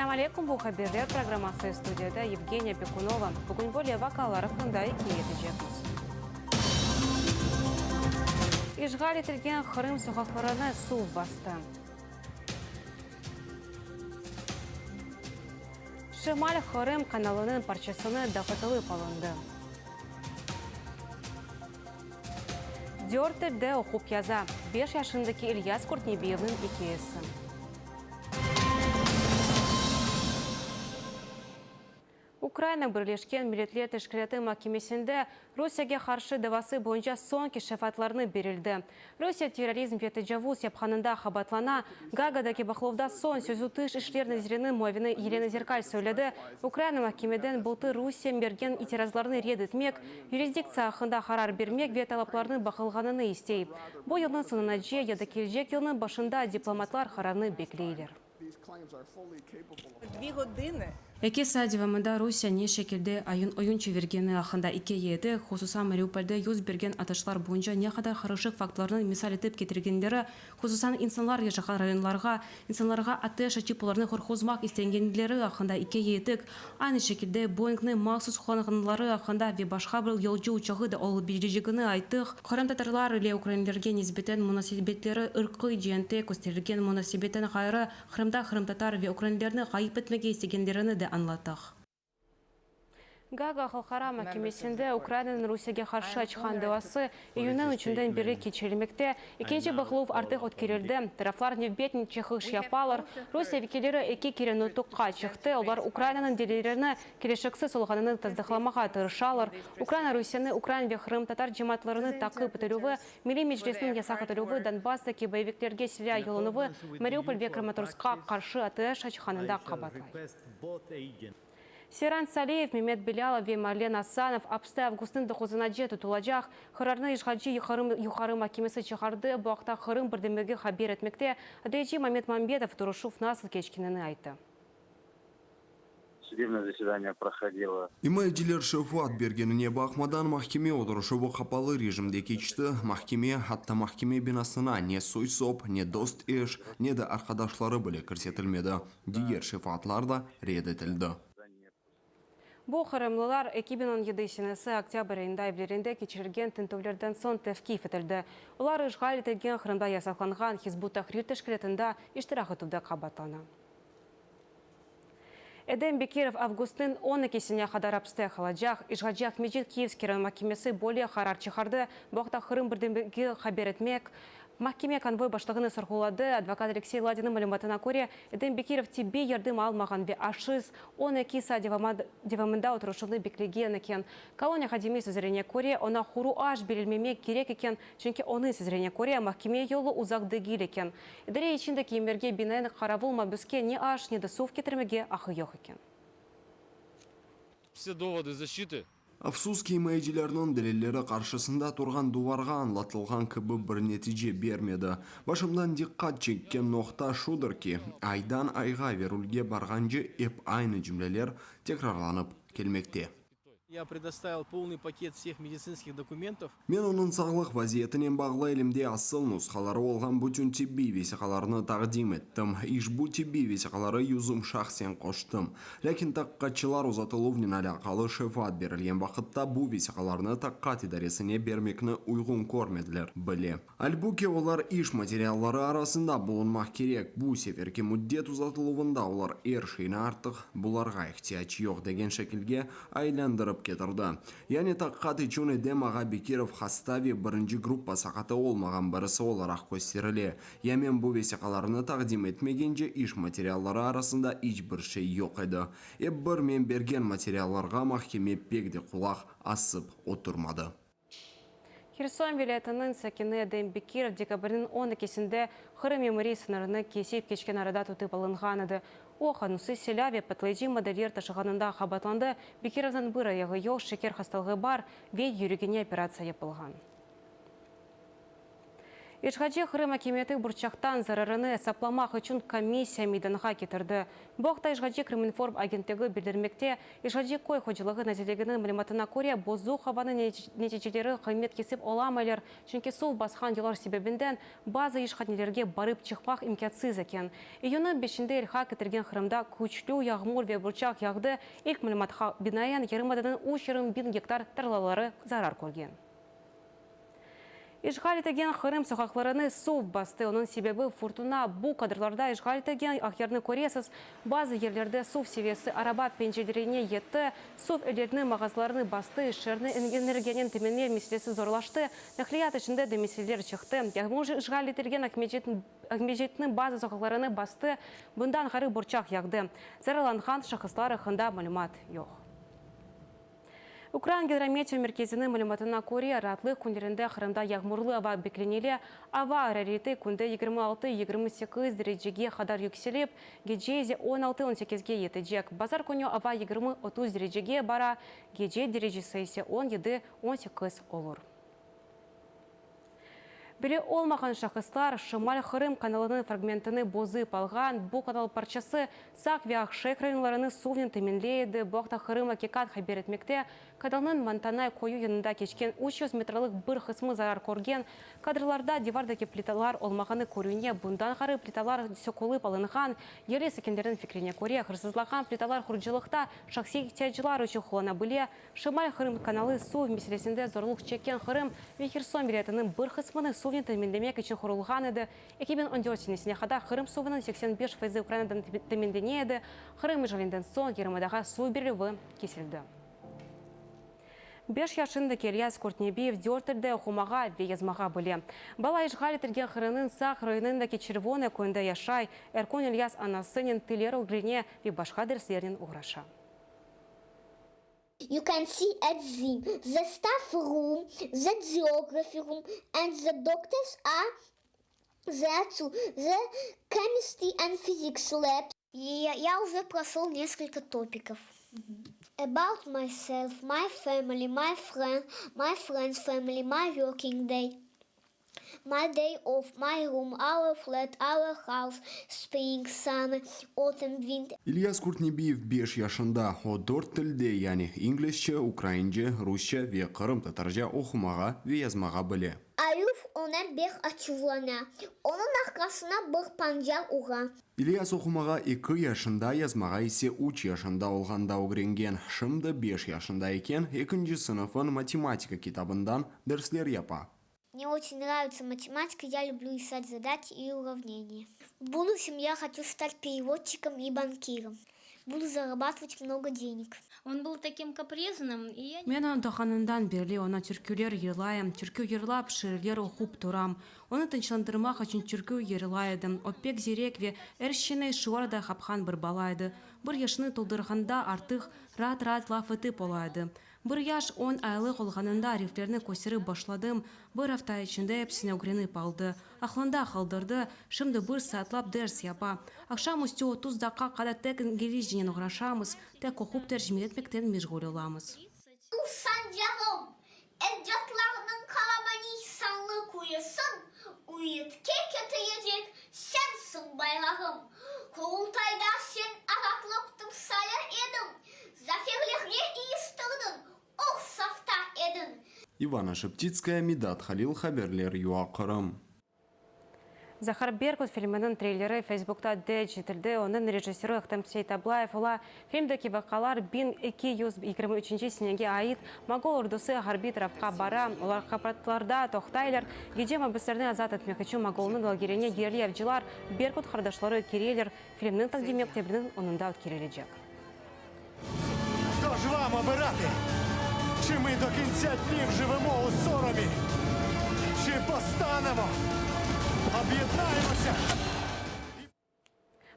Selâm aleykum, bu Haberler programması, studiyada Yevgeniya Pekunova. Bugün böyle vaqialar aqqında ikâye etecekmiz. İşğal etilgen Qırım soqaqlarını suv bastı. Şimal Qırım kanalınıñ parçasını dağıtılıp alındı. Dört tilde oqup yaza, beş yaşındaki İlyas Kurtnebiyevniñ ikâyesi. Ukraina Birleşken Milletler Teşkilâtı makemesinde Rusiyege qarşı davası boyunca soñki şefaatlarnı berildi. Rusiye terrorizm ve tecavuz yapqanında qabatlana. Gaagadaki baqlavda soñ sözü Tış işler naziriniñ muavini Yelena Zerkal söyledi. Ukraina makemeden bıltır Rusiye bergen itirazlarnı red etmek, yurisdiktsiya aqqında qarar bermek ve talaplarnıñ baqılğanını istey. Bu yılnıñ soñunace ya da kelecek yılnıñ başında diplomatlar qararnı bekleyler. Eki saat devamında Rusiye ne şekilde ayın-oyun çevirgeni aqqında ikâye etti, hususan Mariupolde yüz bergen atışlar boyunca ne qadar qarışıq faktlarnı misal etip ketirgenleri, hususan insanlar yaşağan rayonlarğa, insanlarğa ateş açıp olarnı qorquzmaq istegenleri aqqında ikâye ettik, aynı şekilde Boingni mahsus qullanğanları aqqında ve başqa bir yolcu uçağı da olıp bilecegini ayttıq. Qırımtatarlar ile ukrainlerge nisbeten munasebetleri ırqiy ceente kösterilgen munasebetten ğayrı, Qırımda qırımtatar ve ukrainlerni ğayıp etmege istegenlerini de añlattıq. Gaaga halqara mahkemesinde Ukrainanıñ Rusiyege qarşı açqan davası iyünniñ üçünden beri keçirilmekte. Ekinci baqıluv artıq ötkerildi. Taraflar nevbetnen çıqış yapalar. Rusiye vekilleri eki kere nutuqqa çıqtı, olar Ukrainanıñ delillerini kelişiksiz olğanını tasdıqlamağa tırışalar. Ukraina Rusiyeni ukrain ve qırımtatar cemaatlarını taqip etilüvi, Milliy Meclisniñ yasaq etilüvi, Donbasstaki boyeviklerge silâ yollanuvı, Mariupol ve Kramatorskqa qarşı ateş açqanında qabaatlay. Seyran Saliyev, Memet Belâlov ve Marlen Asanov apste avgustnıñ doquzınace tutulacaq. Qararnı işğalci Yuqarı mahkemesi çıqardı. Bu aqta Qırım birdemligi haber etmekte. Adliyeci Mamet Mambetov turuşuv nasıl keçkenini ayttı. Sudebnoye zasedaniye prohodilo. İmayeciler şefaat bergenine baqmadan, mahkeme oturışuvı qapalı rejimde keçti, mahkeme, atta mahkeme binasına ne soy-sop, ne dost-eş, ne de arqadaşları bile kirsetilmedi. Diger şefaatlar da red etildi. Bu qırımlılar 2017 senesi oktâbr ayında evlerinde keçirilgen tintüvlerden soñ tevqif etildi. Olar işğal etilgen Qırımda yasaqlanğan Hizb ut-Tahrir teşkilâtında iştirak etüvde qabaatlana. Edem Bekirov avgustnıñ on ekisine qadar apste qalacaq. İşğalci Aqmescit Kiyevskiy rayon mahkemesi böyle qarar çıqardı. Bu aqta Qırım birdemligi haber etmek. Mahkeme konvoy başlığını sorğuladı. Advokat Aleksey Ladinniñ malümatına köre, Edem Bekirov tibbiy yardım almağan ve aşsız 12 saat devamında oturışuvnı beklegen eken. Koloniya hadimi sözlerine köre, oña quru aş berilmemek kerek eken, çünki onıñ sözlerine köre, mahkeme yolu uzaq degil eken. İdare içindeki emirge binaen qaravul mabüske ne aş, ne de suv ketirmege aqqı yoq eken. Vse dovody zaşçity. Afsus ki, imayecilerniñ delilleri qarşısında turğan duvarğa añlatılğan kibi bir netice bermedi. Başımdan diqqat çekken noqta şudır ki, aydan ayğa ve rulge barğance ep aynı cümleler tekrarlanıp kelmekte. Ya predostavil polnıy paket vseh meditsinskih dokumentov. Men onıñ sağlıq vaziyetinen bağlı elimde asıl nushaları olğan bütün tibbiy vesiqalarnı taqdim ettim. İşbu tibbiy vesiqaları yüzüm şahsen qoştım. Lâkin taqiqatçılar uzatıluvnen alâqalı şefaat berilgen vaqıtta bu vesiqalarnı taqiqat idaresine bermekni uyğun körmediler bile. Albuki olar iş materialları arasında bulunmaq kerek, bu seferki müddet uzatıluvında olar er şeyni artıq bularğa ihtiyac yoq degen şekilge aylandırıp ketirdi. Yani taqiqat içün Edem ağa Bekirov hasta ve birinci gruppa saqatı olmağan birisi olaraq kösterile. Ya men bu vesiqalarnı taqdim etmegence iş materialları arasında iç bir şey yoq edi. Ep bir men bergen materiallarğa mahkeme pek de qulaq asıp oturmadı. Herson vilâyetiniñ sakini Edem Bekirov dekabrniñ on ekisinde Qırım memuriy sıñırını kesip keçken arada tutıp alınğan edi. O, qanunsız silâ ve patlayıcı maddeler taşığanında qabaatlandı. Bekirovnıñ bir ayağı yoq, şeker hastalığı bar ve yüregine operatsiya yapılğan. İşğalci Qırım akimiyeti burçaqtan zararını esaplamaq içün komissiya meydanğa ketirdi. Bu aqta işğalci Krıminform agentligi bildirmekte. İşğalci Köy hocalığı nazirliginiñ malümatına köre, bozuq avanıñ neticeleri qıymet kesip olamaylar, çünki suv basqan yollar sebebinden bazı işhanelerge barıp çıqmaq imkânsız eken. İyünniñ beşinde ilhaq etilgen Qırımda küçlü yağmur ve burçaq yağdı, ilk malümatqa binaen, yarımadanıñ üç yarım biñ gektar tarlaları zarar körgen. İşğal etilgen Qırım soqaqlarını suv bastı, onıñ sebebi furtuna. Bu kadrlarda işğal etilgen Aqyarnı köresiz, bazı yerlerde suv seviyesi araba pencerelerine yetti, suv evlerni, mağazlarnı bastı, şeerni energiyanen teminlev meselesi zorlaştı, naqliyat içinde de meseleler çıqtı. Yağmur işğal etilgen Aqmescitniñ bazı soqaqlarını bastı, bundan ğayrı burçaq yağdı. Zararlanğan şahıslar aqqında malümat yoq. Ukraina Gidrometeomerkeziniñ malümatına köre, raatlıq künlerinde Qırımda yağmurlı ava beklenile, ava arareti künde 26, 28 derecege qadar yükselip, gece ise 16, on sekizge yetecek. Bazar künü ava 20, 30 derecege bara, gece derecesi ise 17, 18 olur. Belli olmağan şahıslar Şimal-Qırım kanalınıñ fragmentini bozıp alğan. Bu kanal parçası Saq ve Aqşeyh rayonlarını suvnen teminley edi. Bu aqta Qırım. Aqiqat haber etmekte. Kanalnıñ Montanay köyü yanında keçken 300 metrlik bir qısmı zarar körgen. Kadrlarda divardaki plitalar olmağanı körüne. Bundan ğayrı, plitalar sökülip alınğan. Yerli sakinlerniñ fikrine köre, hırsızlağan plitalar qurucılıqta şahsiy ihtiyaclar içün qullana bile. Şimal-Qırım kanalı suv meselesinde zorluq çekken Qırım ve Herson vilâyetiniñ bir qısmını suvnen teminlemek içün qurulğan edi. 2014 senesine qadar Qırım suvunıñ 85 faizi Ukrainadan teminlene edi, Qırım işğalinden soñ yarımadağa suv berilüvi kesildi. Beş yaşındaki İlyas Kurtnebiyev dört tilde oqumağa ve yazmağa bile. Bala işğal etilgen Qırımnıñ Saq rayonındaki Çervona köyünde yaşay. Er kün İlyas anasınen tiller ögrene ve başqa derslernen oğraşa. You can see at the the staff room, the geography room and the doctors are there too, the chemistry and physics labs. Я уже прошел несколько топиков. About myself, my family, my friend, my friend's family, my working day. My day off, my room, our flat, our house, spring, summer, autumn, winter. İlyas Kurtnebiyev beş yaşında. O, dört tilde, yani inglizce, ukraince, rusça ve qırımtatarca oqumağa ve yazmağa bile. Ayuv oña bek açuvlana, onıñ arqasına bir panca ura. İlyas oqumağa eki yaşında, yazmağa ise üç yaşında olğanda ögrengen. Şimdi beş yaşında eken, ekinci sınıfıñ matematika kitabından dersler yapa. Mne oçen nravitsâ matematika, ya lüblü pisat zadaçi i uravneniya. V buduşem ya hoçu stat perevodçikom i bankirom. Budu zarabatıvat mnogo denig. On byl takim kapriznım, i ya. Men onı doğğanından berli oña türküler yırlayım, türkü yırlap, şiirler oqup turam. Onı tınçlandırmaq içün türkü yırlay edim. O pek zirek ve er şeyni şu arada qapqan bir bala edi. Bir yaşını toldurğanda artıq raat-raat laf etip ola edi. Bir yaş on aylıq olğanında ariflerni kösterip başladım, bir afta içinde episini ögrenip aldı, aqlında qaldırdı, şimdi bir saatlap ders yapa. Aqşam üstü 30 daqqa qadar tek inglizcenen oğraşamız, tek oqup tercime etmekten meşğul olamız. Ul sancağım, ecdatlarnıñ qaramaniy sanlı kuyusın üyütke ketirecek sensiñ bayrağım. Qurultayda sen aratlıq timsali ediñ, Zaferlerge iriştirdiñ, ög safta ediñ. İvana Şeptitskaya, Midat Halil haberler, UA Qırım. Zahar Berkut filminiñ treyleri Feysbukta derc etildi. Onıñ rejissörı Ahtem Seytablayev ola. Filmdeki vaqialar 1223 senege ait. Mogol ordusı ğarbiy tarafqa bara, olar Karpatlarda toqtaylar. Gece mabüslerni azat etmek içün Mogolnıñ lagerine yerli avcılar, Berkut qardaşları kireler. Filmniñ taqdimi oktâbrniñ onunda ötkerilecek. Тож вам обирати, чи ми до кінця днів живемо у соромі, чи постанемо, об'єднаємося.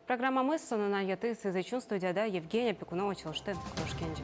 Programmamız soñuna yetti. Siz içün studiyada Yevgeniya Pekunova çalıştı. Körüşkence.